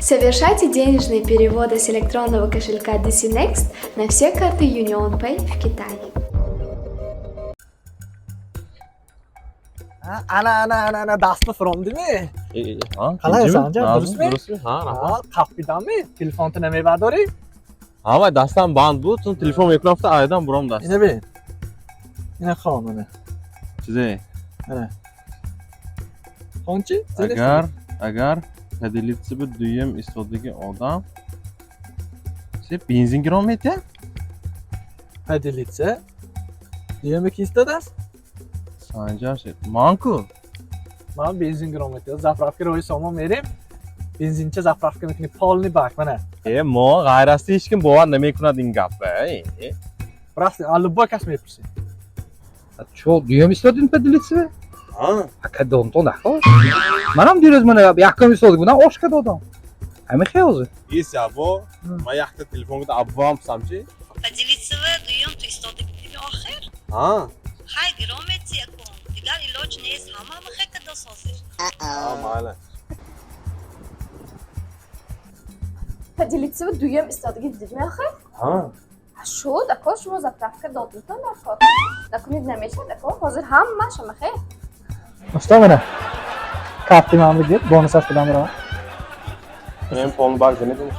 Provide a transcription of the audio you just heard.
Совершайте денежные переводы с электронного кошелька DC Next на все карты UnionPay в Китае. Ana, ana, ana, ana, дастма фуромдими? Ҳа. Қалай, Санҷар, дурустми? Дурустми, ҳа, раҳмат. Қаппидами? Телефонто намебардорӣ? Ҳа, вай дастам банд буд, чун телефон мекунам, гуфта айдан буром даст. Ина бин, ина хон, ана. Чизе? Ана, хон, чи? Агар поделиться ба дуюм истодаги одам се бензин гирон метиҳад. Поделиться дуюме ки истодааст? Санҷар шед ман ку. Ман бензин гирон метиҳад, заправка роҳи сомон мерем, бензинча заправка мекунӣ, полный бак, мана. Э, мо ғайрасти ҳеҷ ким бовар намекунад ин гапа. Расти, а любой кас мепурсӣ. Чо, дуюм истодин поделиться? Ҳа. Ака, донто нахост. Манам дирӯз мана якум истода будам, ошка додам. Ҳами хел. Ис ябо ман якта телефон куда абвам пурсам чи. Поделиться дуюм ту истодаги охир? Ҳа. Хай, гирон метия кун, дигар илоҷ нест, ҳама махе кадос ҳозир. Ҳа, майли. Поделиться дуюм истодаги дидми охир? Ҳа. Шуд, ако, шумо заправка додитон даркор. Накунед, намешад, ако, ҳозир ҳамаша махе. Усто, мана карти ман бигир, бонусаш кудам равам. Мен полный бак занедим.